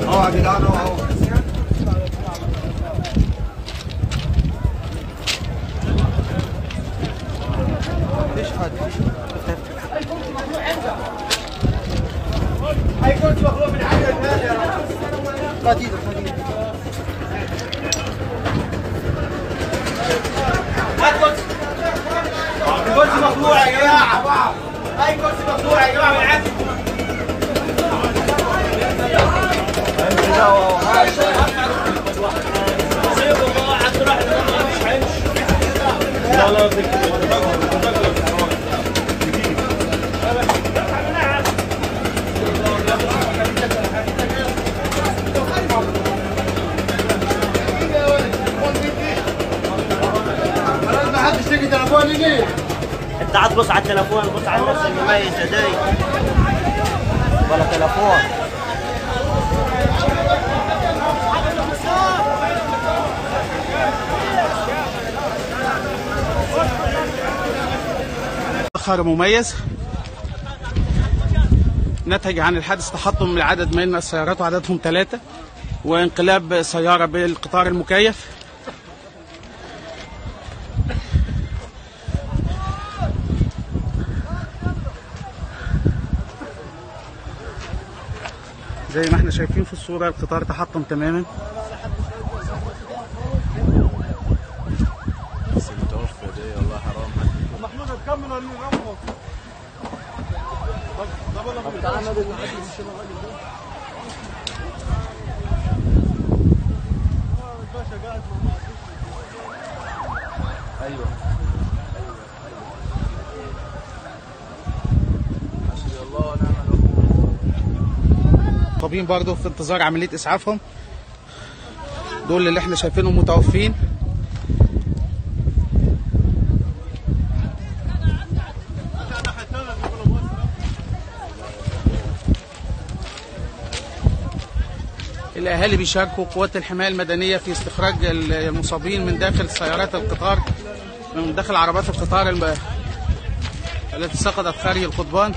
اهو يا جدعان اهو. مفيش حد. اي كرسي مخلوع عندك. اي كرسي مخلوع من عندك يا رب. قديد قديد. هات كرسي. كرسي مخلوع يا جماعة. اي كرسي مخلوع يا جماعة من عندك. انت عاد بص على التليفون، بص على الناس المميزة دي ولا تليفون. آخر مميز نتج عن الحادث تحطم العدد من السيارات وعددهم 3، وانقلاب سيارة بالقطار المكيف. زي ما احنا شايفين في الصورة القطار تحطم تماما. بس متوفى دي والله حرام. محمود هتكمل ولا نغمض؟ ايوه حسبي الله ونعم الوكيل. طابين برضه في انتظار عملية اسعافهم، دول اللي احنا شايفينهم متوفين. الأهالي بيشاركوا قوات الحماية المدنية في استخراج المصابين من داخل سيارات القطار، من داخل عربات القطار التي سقطت خارج القضبان.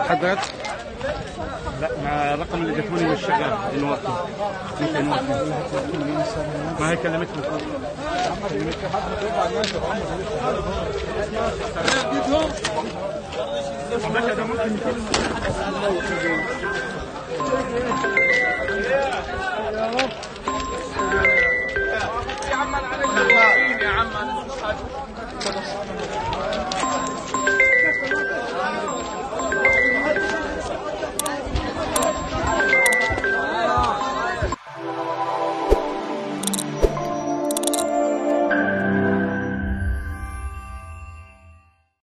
حضرتك؟ لا، مع الرقم اللي جاتوني مش شغال دلوقتي. ما هي كلمتني. يا عم انا عليك يا عم.